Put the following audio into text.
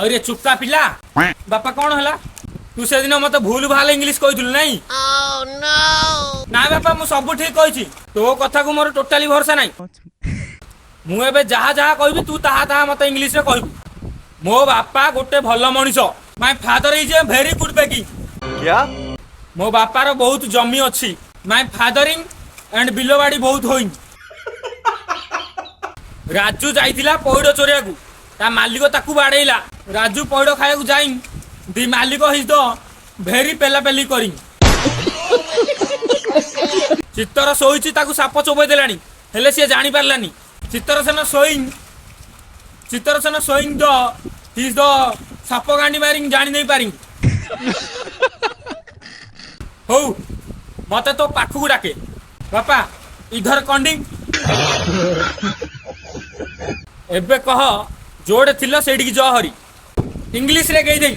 ଅରେ ଚୁକା ପିଲା, ବାପା କଣ ହେଲା? ତୁ ସେଦିନ ମତେ ଭୁଲ ଭାଲ ଇଂଲିଶ କହିଥିଲୁ ନାଇଁ? ନା ବାପା, ମୁଁ ସବୁ ଠିକ କହିଛି। ତୋ କଥାକୁ ମୋର ଟୋଟାଲି ଭରସା ନାହିଁ। ମୁଁ ଏବେ ଯାହା ଯାହା କହିବି, ତୁ ତାହା ତାହା ମତେ ଇଂଲିଶରେ କହିବୁ। ମୋ ବାପା ଗୋଟେ ଭଲ ମଣିଷ। My father is a very good begging. क्या? ମୋ ବାପାର ବହୁତ ଜମି ଅଛି। ମାଇ ଫାଦରିଂ ଆଣ୍ଡ ବିଲବାଡି ବହୁତ ହୋଇଂ। ରାଜୁ ଯାଇଥିଲା ପଇଡ଼ ଚୋରିବାକୁ, ତା ମାଲିକ ତାକୁ ବାଡେଇଲା। ରାଜୁ ପଇଡ଼ ଖାଇବାକୁ ଯାଇ ଦି ମାଲିକ his the very ପେଲା ପେଲି କରି। ଚିତ୍ତର ଶୋଇଛି, ତାକୁ ସାପ ଚୋବେଇ ଦେଲାଣି, ହେଲେ ସିଏ ଜାଣିପାରିଲାନି। ଚିତ୍ତରସେନ ଶୋଇଂ, ଚିତ୍ତରସେନ ଶୋଇଂ ଦ his ଦ ସାପ ଗାଣ୍ଡି ମାରି ଜାଣି ନେଇ ପାରି। ହଉ, ମତେ ତୋ ପାଖକୁ ଡାକେ। ବାପା, ଇଧର କଣ୍ଡିଂ। ଏବେ କହ, ଯୋଉଠି ଥିଲ ସେଇଠିକି ଯ ହରି। ଇଂଲିଶରେ କେହି ଦେଇ।